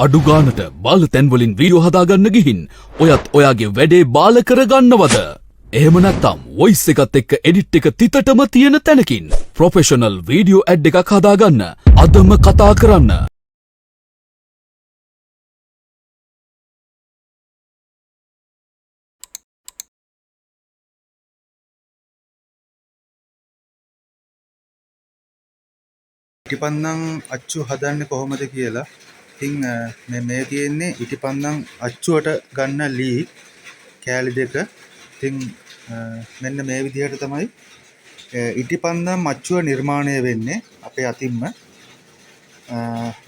අඩු ගානට බාල තැන්වලින් වීඩියෝ හදාගන්න ගිහින් ඔයත් ඔයාගේ වැඩේ බාල කරගන්නවද? එහෙම නැත්නම් වොයිස් එකත් එක්ක එඩිට් එක තිතටම තියෙන තැනකින් ප්‍රොෆෙෂනල් වීඩියෝ ඇඩ් එකක් හදාගන්න අදම කතා කරන්න. ඉටිපන්දම් අච්චු හදන්නේ කොහොමද කියලා. ඉතින් මේ තියෙන්නේ ඉටිපන්දම් අච්චුවට ගන්න ලී කෑලි දෙක. ඉතින් මෙන්න මේ විදිහට තමයි ඉටිපන්දම් අච්චුව නිර්මාණය වෙන්නේ අපේ අතින්ම.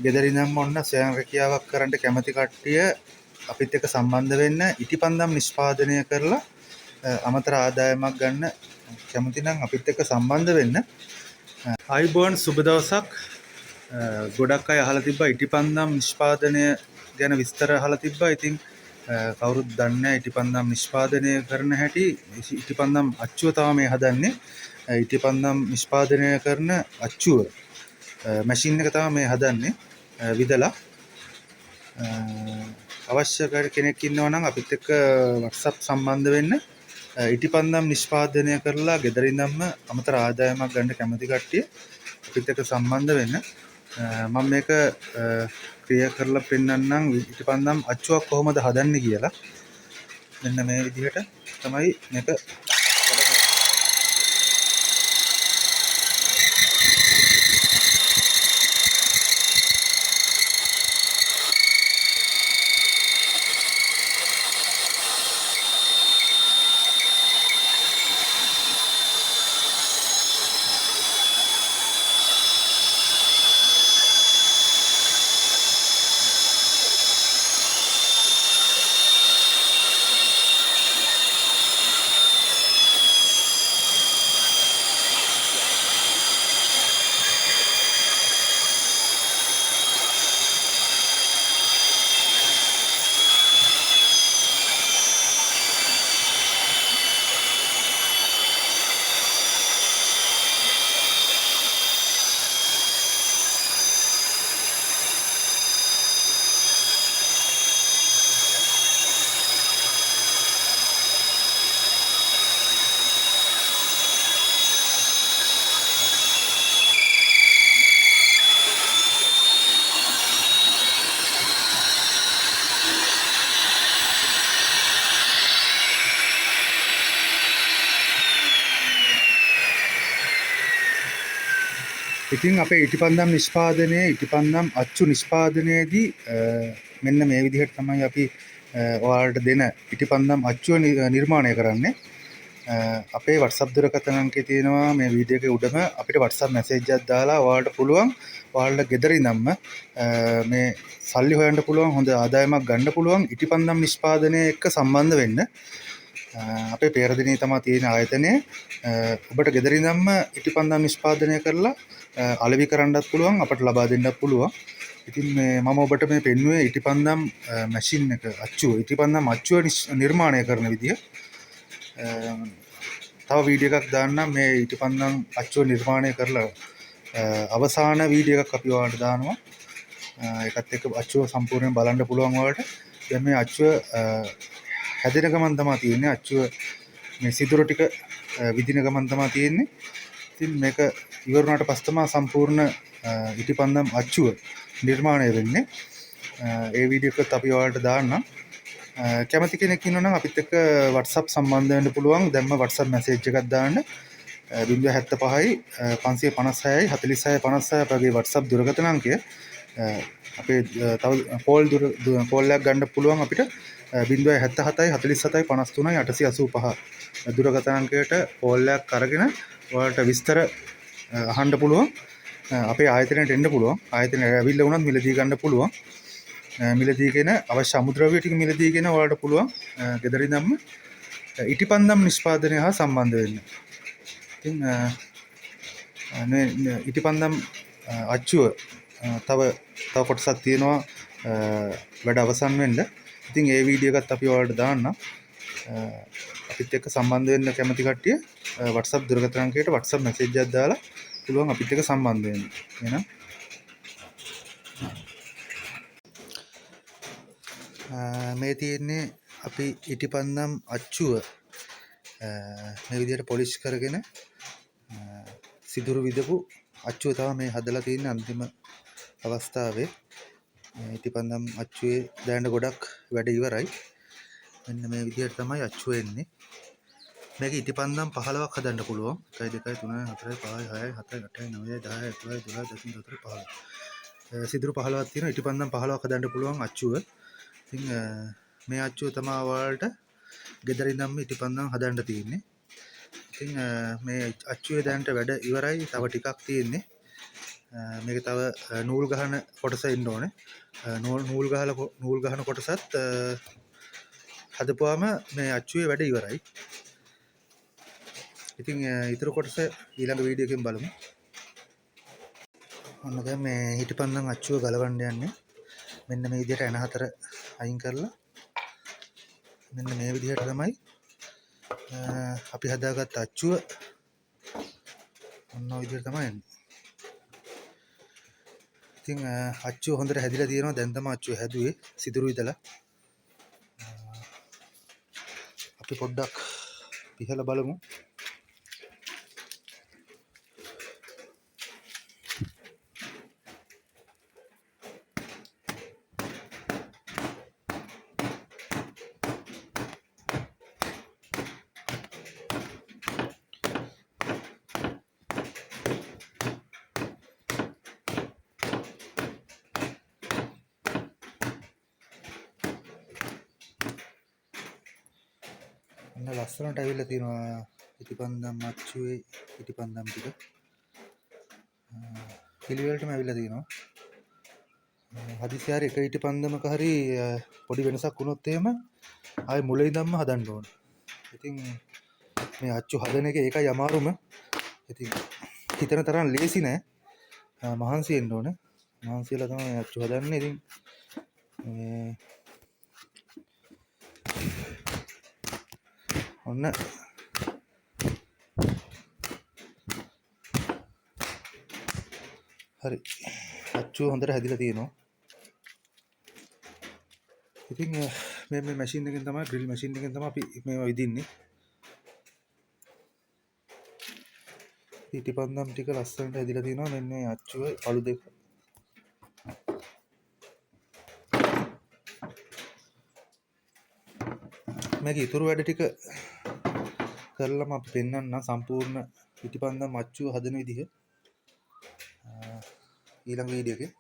ගෙදර ඉඳන්ම ඔන්න ස්වයං රැකියාවක් කරන්න කැමති කට්ටිය අපිත් එක්ක සම්බන්ධ වෙන්න, ඉටිපන්දම් නිෂ්පාදනය කරලා අමතර ආදායමක් ගන්න කැමති නම් අපිත් එක්ක සම්බන්ධ වෙන්න. ආයුබෝවන්, සුබ දවසක්. ගොඩක් අය අහලා තිබ්බා ඉටිපන්දම් නිෂ්පාදනය ගැන විස්තර අහලා තිබ්බා. ඉතින් කවුරුත් දන්නේ නැහැ ඉටිපන්දම් නිෂ්පාදනය කරන හැටි. ඉටිපන්දම් අච්චුව තමයි මේ හදන්නේ. ඉටිපන්දම් නිෂ්පාදනය කරන අච්චුව මැෂින් එක තමයි මේ හදන්නේ විදලා. අවශ්‍ය කෙනෙක් ඉන්නවා නම් අපිත් එක්ක WhatsApp සම්බන්ධ වෙන්න. ඉටිපන්දම් නිෂ්පාදනය කරලා ගෙදර ඉඳන්ම අමතර ආදායමක් ගන්න කැමති කට්ටිය අපිත් එක්ක සම්බන්ධ වෙන්න. මම මේක ක්‍රියා කරලා පෙන්නන්නම් ඉටිපන්දම් අච්චුවක් කොහොමද හදන්නේ කියලා. මෙන්න මේ විදිහට තමයි මේක. ඉතින් අපේ ඉටිපන්දම් නිෂ්පාදනයේ ඉටිපන්දම් අච්චු නිෂ්පාදනයේදී මෙන්න මේ විදිහට තමයි අපි ඔයාලට දෙන ඉටිපන්දම් අච්චුව නිර්මාණය කරන්නේ. අපේ WhatsApp දුරකථන අංකය තියෙනවා මේ වීඩියෝ එකේ උඩම. අපිට WhatsApp message එකක් දාලා ඔයාලට පුළුවන් ඔයාලට ගෙදර ඉඳන්ම මේ සල්ලි හොයන්න පුළුවන්, හොඳ ආදායමක් ගන්න පුළුවන් ඉටිපන්දම් නිෂ්පාදනය එක්ක සම්බන්ධ වෙන්න. අපේ පේරදිනේ තමයි තියෙන ආයතනය. ඔබට ගෙදර ඉඳන්ම ඉටිපන්දම් නිෂ්පාදනය කරලා අලෙවි කරන්නත් පුළුවන්, අපට ලබා දෙන්නත් පුළුවන්. ඉතින් මේ මම ඔබට මේ පෙන්නුවේ ඉටිපන්දම් මැෂින් එක අච්චුව, ඉටිපන්දම් අච්චුව නිර්මාණය කරන විදිය. තව වීඩියෝ එකක් දාන්නම් මේ ඉටිපන්දම් අච්චුව නිර්මාණය කරලා අවසාන වීඩියෝ එකක් අපි ඔයාලට දානවා. ඒකත් එක්ක අච්චුව සම්පූර්ණයෙන් බලන්න පුළුවන් ඔයාලට. දැන් මේ අච්චුව හැදෙන ගමන් තමයි තියෙන්නේ. අච්චුව මේ සිදුර ටික විදින ගමන් තමයි තියෙන්නේ. ඉතින් මේක ඉවර වුණාට පස්සේ තමයි සම්පූර්ණ ඉටිපන්දම් අච්චුව නිර්මාණය වෙන්නේ. ඒ වීඩියෝ එකත් අපි ඔයාලට දාන්නම්. කැමති කෙනෙක් ඉන්නවා නම් අපිත් එක්ක WhatsApp සම්බන්ධ වෙන්න පුළුවන්. දැන්ම WhatsApp message එකක් දාන්න. 075යි 556යි 46 56 අපගේ WhatsApp දුරකථන අංකය. අපේ තව කෝල් දුර කෝල් එකක් ගන්න පුළුවන් අපිට 077යි 47යි 53යි 885 දුරකථන අංකයට කෝල් එකක් අරගෙන ඔයාලට විස්තර අහන්න පුළුවන්. අපේ ආයතනයට එන්න පුළුවන්. ආයතනයට ඇවිල්ලා වුණත් මිලදී ගන්න පුළුවන්. මිලදීගෙන අවශ්‍ය අමුද්‍රව්‍ය ටික මිලදීගෙන ඔයාලට පුළුවන් ගෙදර ඉඳන්ම ඉටිපන්දම් නිෂ්පාදනය හා සම්බන්ධ වෙන්න. ඉතින් මේ ඉටිපන්දම් අච්චුව තව තව කොටසක් තියෙනවා වැඩ අවසන් වෙන්න. ඉතින් ඒ වීඩියෝ එකත් අපි ඔයාලට දාන්නම්. අපිත් එක්ක සම්බන්ධ වෙන්න කැමති කට්ටිය WhatsApp දුරකථන අංකයට WhatsApp message එකක් දාලා පුළුවන් අපිත් එක්ක සම්බන්ධ වෙන්න. එහෙනම් මේ තියෙන්නේ අපි ඉටිපන්දම් අච්චුව මේ විදිහට පොලිෂ් කරගෙන සිදුරු විදපු අච්චුව තමයි මේ හදලා තියෙන්නේ අන්තිම අවස්ථාවේ. මේ ඉටිපන්දම් අච්චුවේ දැනට ගොඩක් වැඩ ඉවරයි. මෙන්න මේ විදිහට තමයි අච්චුව එන්නේ. මේක ඉටිපන්දම් 15ක් හදන්න පුළුවන්. 1 2 3 4 5 6 7 8 9 10 11 12 13 14 15. සිදුරු 15ක් තියෙනවා. ඉටිපන්දම් 15ක් හදන්න පුළුවන් අච්චුව. ඉතින් මේ අච්චුව තමයි ඔයාලට ගෙදර ඉඳන්ම ඉටිපන්දම් හදන්න තියෙන්නේ. ඉතින් මේ අච්චුවේ දැනට වැඩ ඉවරයි. තව ටිකක් තියෙන්නේ. මේක තව නූල් ගහන කොටස එන්න ඕනේ. නූල් ගහන කොටසත් හදපුවාම මේ අච්චුවේ වැඩ ඉවරයි. ඉතින් ඉතුරු කොටස ඊළඟ වීඩියෝ එකෙන් බලමු. ඔන්න දැන් මේ ඉටිපන්දම් අච්චුව ගලවන්න යන්නේ. මෙන්න මේ විදිහට ඇන හතර අයින් කරලා මෙන්න මේ විදිහට තමයි අපි හදාගත්ත අච්චුව ඔන්න ඔය විදිහට තමයි එන්නේ. ඉතින් අච්චුව හොඳට හැදිලා තියෙනවා. දැන් තමයි අච්චුව හැදුවේ සිදුරු විදලා. අපි පොඩ්ඩක් පිහලා බලමු. ඔන්න ලස්සනට ඇවිල්ලා තියෙනවා ඉටිපන්දම් අච්චුවේ ඉටිපන්දම් ටික. පිළිවෙලටම ඇවිල්ලා තියෙනවා. හදිසියෙ හරි එක ඉටිපන්දමක හරි පොඩි වෙනසක් වුණොත් එහෙම ආයෙ මුල ඉඳන්ම හදන්න ඕන. ඉතින් මේ අච්චු හදන එක ඒකයි අමාරුම. ඉතින් හිතන තරම් ලේසි නෑ. මහන්සි වෙන්න ඕන. මහන්සි වෙලා තමයි මේ අච්චු හදන්නේ. ඉතින් මේ ඔන්න හරි අච්චුව හොඳට හැදිලා තියෙනවා. ඉතින් මේ මැෂින් එකෙන් තමයි, ඩ්‍රිල් මැෂින් එකෙන් තමයි අපි මේවා විදින්නේ. ඉටිපන්දම් ටික ලස්සනට හැදිලා තියෙනවා. මෙන්න මේ අච්චුව අලු දෙක. මේක ඉතුරු වැඩ ටික කරලම අපි පෙන්වන්නම් සම්පූර්ණ ඉටිපන්දම් අච්චුව හදන විදිහ ඊළඟ වීඩියෝ එකේ.